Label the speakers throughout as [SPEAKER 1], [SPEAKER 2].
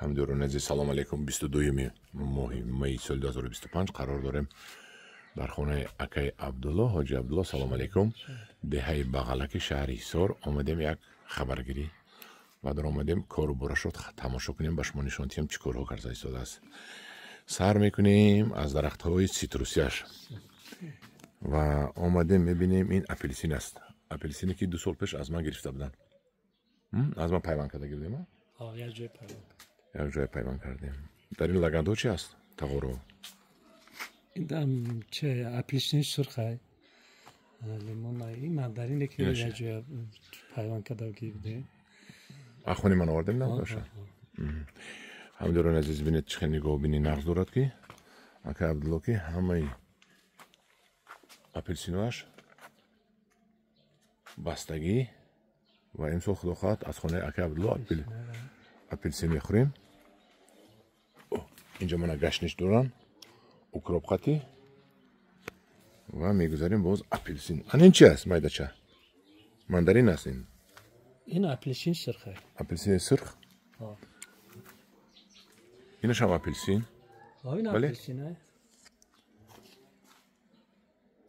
[SPEAKER 1] Ҳамдиёрони азиз, салом алейкум. 22 моҳи майи соли 2025 қарор дорем дар хонаи акаи Абдулло, ҳоҷи Абдулло. Салом алейкум. Деҳаи Бағалаки шаҳри Ҳисор омадем як хабаргирӣ ва даромадем кору борашро тамошо кунем, ба шумо нишон диҳем, чӣ корҳо карда истодааст. Сар мекунем аз дарахтҳои ситрусияш ва омадем, мебинем, ин апелсин аст. Апелсине ки 2 сол пеш аз ман гирифта буданд, аз ман пайванд карда гирдем, як ҷое пайванд кардем. Дар ин лагандҳо чи аст, тағоро?
[SPEAKER 2] Апелсини сурхай, лимон, ин мандарине ки як ҷоя пайванд карда гирдем.
[SPEAKER 1] Ахони ман овардем, набоша. Ҳамдиёрони азиз, бинед, чӣ хел нигоҳубини нағз дорад, ки ака Абдулло, ки ҳамаи апелсиноаш бастагӣ. Ва имсол, худо хоҳад, аз хонаи ака Абдулло апелсин мехӯрем. Инҷо мана гашниш дорам, укроп қатӣ. Ва мегузарем, боз апелсин. Ан ин чи аст, майдача мандарин аст ин?
[SPEAKER 2] Ин апелсин сурх.
[SPEAKER 1] Апелсини сурх. Инашам апелсин.
[SPEAKER 2] Бале,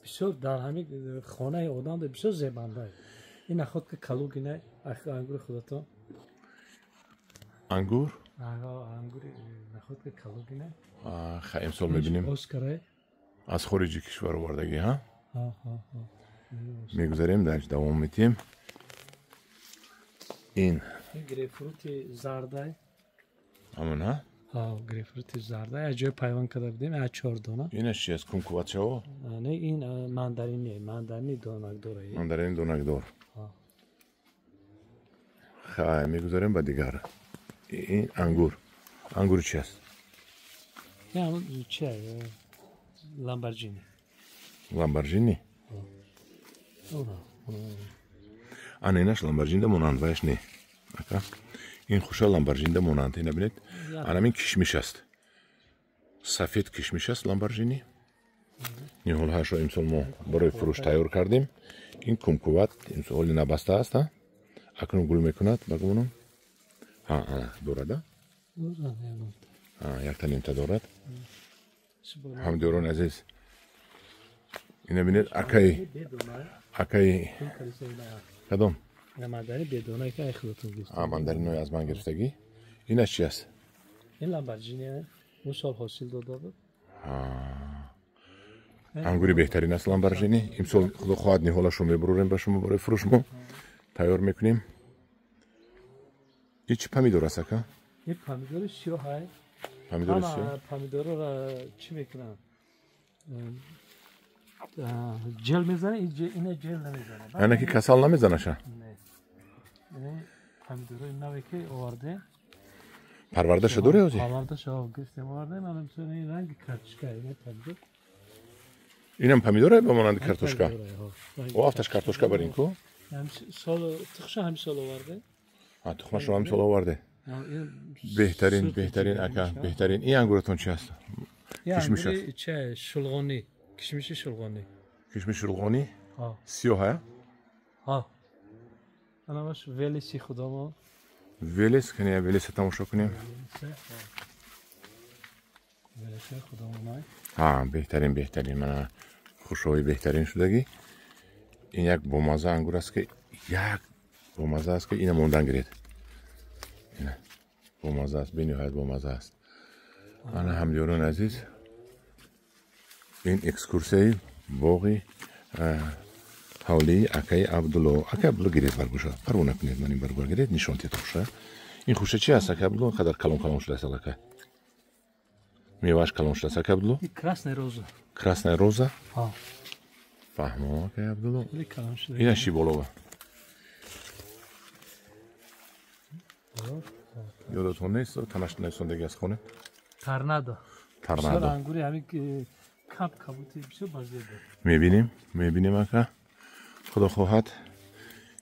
[SPEAKER 2] бисёр дар ҳамин хонаи одам бисёр зебанда. Ин наход ки калугина, ангури худатон.
[SPEAKER 1] Ангур.
[SPEAKER 2] Ангури наход ки калугина.
[SPEAKER 1] Имсол мебинем, аз хориҷи кишвар овардагӣ. Ҳа, мегузарем, дар давом метиҳем. Ин
[SPEAKER 2] грейпфрути зардай.
[SPEAKER 1] Ҳамон, ҳа.
[SPEAKER 2] Грейпфрути зарда як ҷое пайванд карда будем, як чор дона.
[SPEAKER 1] Инаш чи аст, кумкуватчао?
[SPEAKER 2] Не, ин мандарини, мандарини донакдор.
[SPEAKER 1] Мандарини донакдор. Хай, мегузарем ба дигар. Ин ангур. Ангури чи аст?
[SPEAKER 2] Чи, ламбарҷини.
[SPEAKER 1] Ламбарҷини. Ана, инаш ламбарҷинда монанд, ваяш не, ака. Ин хуша ламбарҷинда монанд. Ина бинед, анамин кишмиш аст, сафед кишмиш аст, ламбарҷини. Ниҳолҳояшро имсол мо барои фурӯш тайёр кардем. Ин кумкуват имсол ҳоли набаста аст, акнун гул мекунад, ба гумонам. Ана дорада, якта нимта дорад. Ҳамдиёрони азиз, ина бинед, акаи кадом мандаринои аз ман гирифтагӣ. Инаш чи аст?
[SPEAKER 2] Ин ламбарҷини, он сол ҳосил дода буд.
[SPEAKER 1] Ангури беҳтарин аст ламбарҷини. Имсол, худо хоҳад, ниҳолашро мебурорем ба шумо, барои фурӯш мо тайёр мекунем. Ин чи помидор аст, ака?
[SPEAKER 2] Ин помидори сиёҳ.
[SPEAKER 1] Помидори сиёҳ.
[SPEAKER 2] Помидорро чӣ мекунанд, ҷел мезанад, ина ҷел намезанад.
[SPEAKER 1] Яъне ки касал намезанаша?
[SPEAKER 2] Помидорои наве ки овардем.
[SPEAKER 1] Парвардаша дорӣ ҳозир?
[SPEAKER 2] Парвардаша гирифтем, овардем. Ана ин ранги картошка, ина помидор.
[SPEAKER 1] Инам помидоре ба монанди картошка. О, афташ картошка барин ку.
[SPEAKER 2] Сол тухша ҳамин сол овардем.
[SPEAKER 1] Тухмашро ҳамин сол оварде. Беҳтарин, беҳтарин, ака, беҳтарин. Ин ангуратон чи аст? Кишмиш аст?
[SPEAKER 2] Че, шулғонӣ, кишмиши шулғонӣ.
[SPEAKER 1] Кишмиши шулғонӣ сиёҳ,
[SPEAKER 2] а? Анамаш велеси худамо.
[SPEAKER 1] Велес кани, велеса тамошо кунем. Ҳа, беҳтарин, беҳтарин. Мана хушҳои беҳтарин шудагӣ. Ин як бомаза ангур аст, ки як бомаза аст, ки ина мондан гиред. Ина бомаза аст, бениҳоят бомаза аст. Ана, ҳамдиёрони азиз, ин экскурсияи боғи ҳавлии акаи Абдулло. Акаи Абдулло, гиред баргӯша, парво накунед, ман ин баргӯра гиред, нишон тиҳед хуша. Ин хуша чи аст, акаи Абдулло? Қадар калон калон шудааст, аллакай мевааш калон шудааст, акаи Абдулло.
[SPEAKER 2] Красная роза.
[SPEAKER 1] Красная роза. Фаҳмо, акаи Абдулло. Ина ши болова ёдатон нест, танаш несондаги аз хона.
[SPEAKER 2] Торнадо.
[SPEAKER 1] Торнадо.
[SPEAKER 2] Ангури ҳамин кап кабути бисёр базебо.
[SPEAKER 1] Мебинем, мебинем, ака, худо хоҳад.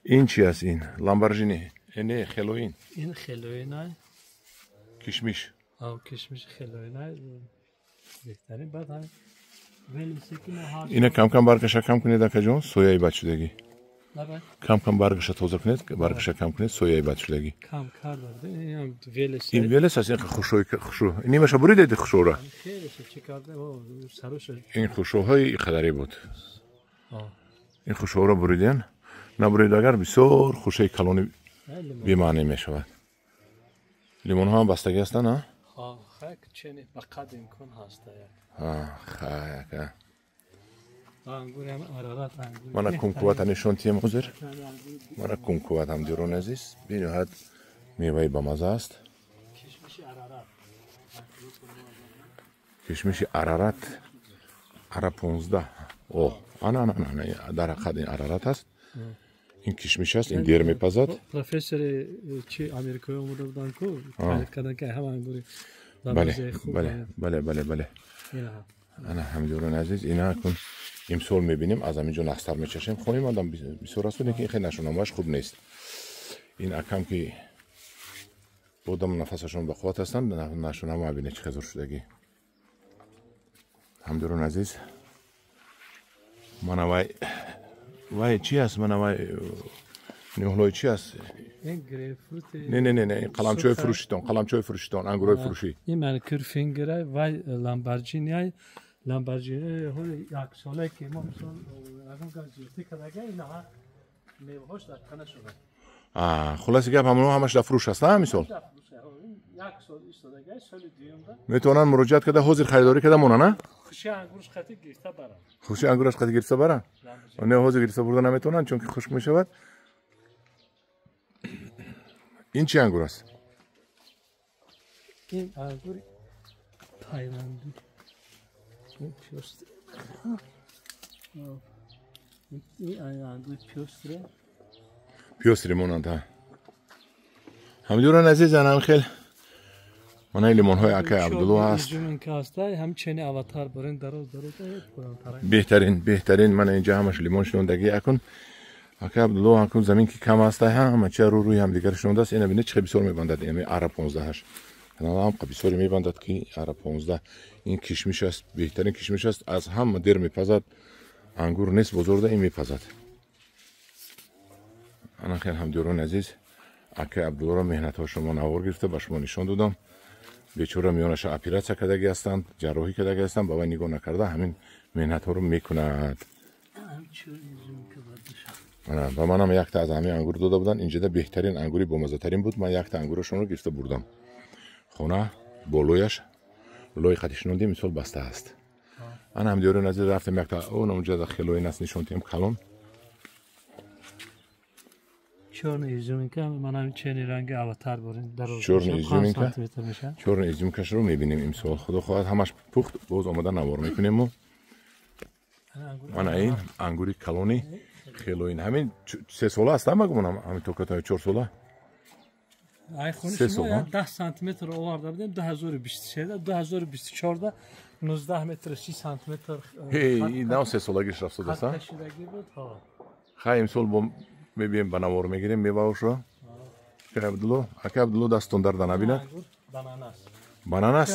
[SPEAKER 1] Ин чи аст? Ин ламбаржини, не, хелоин.
[SPEAKER 2] Ин хелоин.
[SPEAKER 1] Кишмиш.
[SPEAKER 2] Кишмиш хелоин, беҳтарин. Баъд ҳамин
[SPEAKER 1] Ина кам кам баркаша кам кунед, акаҷон, сояи бадшудагӣ. Кам кам баргаша тоза кунед, баргаша кам кунед, сояи бад шудагӣ.
[SPEAKER 2] Кам карда. Ин велес.
[SPEAKER 1] Ин велес аст, ин хушои хушу. Нимаша буридед хушора? Ин хушоҳои қадаре буд. Ин хушоҳоро буриден. Набурид агар бисёр хушаи калони бемаънӣ мешавад. Лимонҳо ҳам бастагӣ ҳастанд, а?
[SPEAKER 2] Ба қадри имкон ҳаста.
[SPEAKER 1] Хак. Мана кумкувата нишон тием ҳозир. Мана кумкуват ҳамдиёрони азиз, бениҳоят меваи бамаза аст. Кишмиши Арарат, ара 15. О, ана ана ана, дар ҳақиқат ин Арарат аст. Ин кишмиш аст, ин дер мепазад.
[SPEAKER 2] Профессори чи америкоӣ омода буданд ку, таъриф карданд ки ҳама ангури.
[SPEAKER 1] Бале, бале, бале, бале, бале. Ана ҳамдиёрони азиз, ина кун имсол мебинем, аз ҳамин ҷо нахстар мечашем. Хонаи ман бисёр аст, лекин хеле нашунамояш хуб нест. Ин акам ки одам нафасашон ба қувват ҳастанд, нашунамо бинед чӣ хезур шудагӣ. Ҳамдиёрони азиз, мана вай вай чи аст? Мана вай ниҳолҳои чи аст? Не, не, не, не, қаламчои фурӯшитон, қаламчои фурӯшитон, ангурҳои фурӯшӣ.
[SPEAKER 2] Ин маникюр фингера, вай ламбарҷиниай, ламбарҷини ҳоли яксола ки мо мисол ягон гап зиёдтӣ кардага, инаҳа меваҳош дар тана шуда.
[SPEAKER 1] Хулоси гап, ҳамонҳо ҳамаш дар фурӯш аст, мисол?
[SPEAKER 2] Як сол истодага, соли дуюмда
[SPEAKER 1] метавонанд муроҷиат карда, ҳозир харидорӣ карда монанд, а?
[SPEAKER 2] Хуши ангураш қати гирифта баранд.
[SPEAKER 1] Хуши ангураш қати гирифта баранд? Не, ҳозир гирифта бурда наметавонанд, чунки хушк мешавад. Ин чӣ ангур аст?
[SPEAKER 2] Ин ангури тайландӣ. Ин пёстр. Ин ангури пёстре.
[SPEAKER 1] Пёстре монанд, ҳа. Ҳамдиёрони азиз, анам хел манаи лимонҳои акаи Абдулло ҳаст.
[SPEAKER 2] Ҳамчени аватар барин дароз дароз.
[SPEAKER 1] Беҳтарин, беҳтарин, мана инҷа ҳамаш лимон шинондагӣ. Акун акаи Абдулло, акун замин ки кам аст, ҳама чия рӯ рӯи ҳамдигар шинондааст. Ина бинед чӣ хел бисёр мебандад, ин ара 15-аш. Ҳам бисёре мебандад ки ара 15. Ин кишмиш аст, беҳтарин кишмиш аст, аз ҳама дер мепазад. Ангур нест бозорда, ин мепазад. Ана хел ҳамдиёрони азиз, акаи Абдуллоро меҳнатҳоашро мо навор гирифта ба шумо нишон додам. Бечора миёнаша оператсия кардагӣ ҳастанд, ҷарроҳӣ кардагӣ ҳастанд, ба вай нигоҳ накарда ҳамин меҳнатҳоро мекунад. Ба манам якта аз ҳамин ангур дода буданд. Инҷода беҳтарин ангури бомаззатарин буд. Ман якта ангурашонро гирифта бурдам хона, болояш лои қати шинондем, мисол баста аст. Ана ҳамдиёрони азиз, рафтем якта он онҷода хелоин аст, нишон диҳем калон.
[SPEAKER 2] Чёрный изюминка, манам чени ранги аватар борин дароз.
[SPEAKER 1] Чёрный изюминка. Чёрный изюминкашро мебинем имсол. Худо хоҳад ҳамаш пухт, боз омода навор мекунем мо. Мана ин ангури калони хелоин. Ҳамин 3 сола аст, ама гумонам, ҳамин токатои 4 сола.
[SPEAKER 2] Ай хони шумо 10 сантиметр оварда будем 2023, 2024 19 метр 6 сантиметр.
[SPEAKER 1] Ҳей, ин 3 солагиш рафтодааст, а? Хай имсол бо мебием ба навор мегирем меваошро. Акаи Абдулло, акаи Абдулло дастон дарда набинад.
[SPEAKER 2] Бананас.
[SPEAKER 1] Бананас?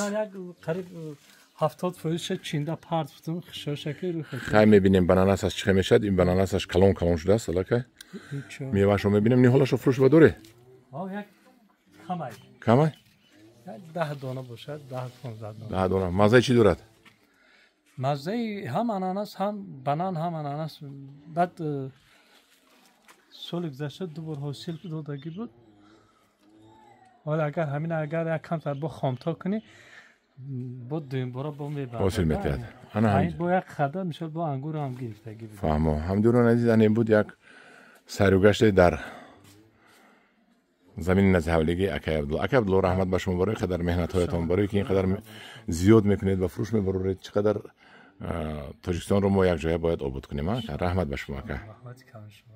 [SPEAKER 2] Қариб 70% чинда парт будум, хишошаки рӯ.
[SPEAKER 1] Хай мебинем бананасаш чӣ хел мешавад. Ин бананасаш калон калон шудааст, аллакай. Меваашро мебинем, ниҳолашро фурӯш ба дорӣ?
[SPEAKER 2] Ҳа, як камай.
[SPEAKER 1] Камай?
[SPEAKER 2] 10 дона бошад, 10-15 дона.
[SPEAKER 1] 10 дона. Маззаи чӣ дорад?
[SPEAKER 2] Маззаи ҳам ананас, ҳам банан, ҳам ананас. Баъд соли гузашта ду бор ҳосил додагӣ буд. Ҳоло агар ҳамин агар як камтар бо хомто кунӣ, бо дуюмбора бо мебарад.
[SPEAKER 1] Ҳосил метиҳад. Ана ҳам
[SPEAKER 2] бо як хада мисол бо ангур ҳам гирифтагӣ буд.
[SPEAKER 1] Фаҳмо. Ҳамдиёрони азиз, ана ин буд як сайру гаште дар замини назди акаи Абдулло. Акаи Абдулло, раҳмат ба шумо барои қадар меҳнатҳоятон, барои ки ин қадар зиёд мекунед ва фурӯш мебароред. Чӣ қадар Тоҷикистонро мо якҷоя бояд обод кунем. Раҳмат ба шумо, ака.
[SPEAKER 2] Раҳмати калон шумо.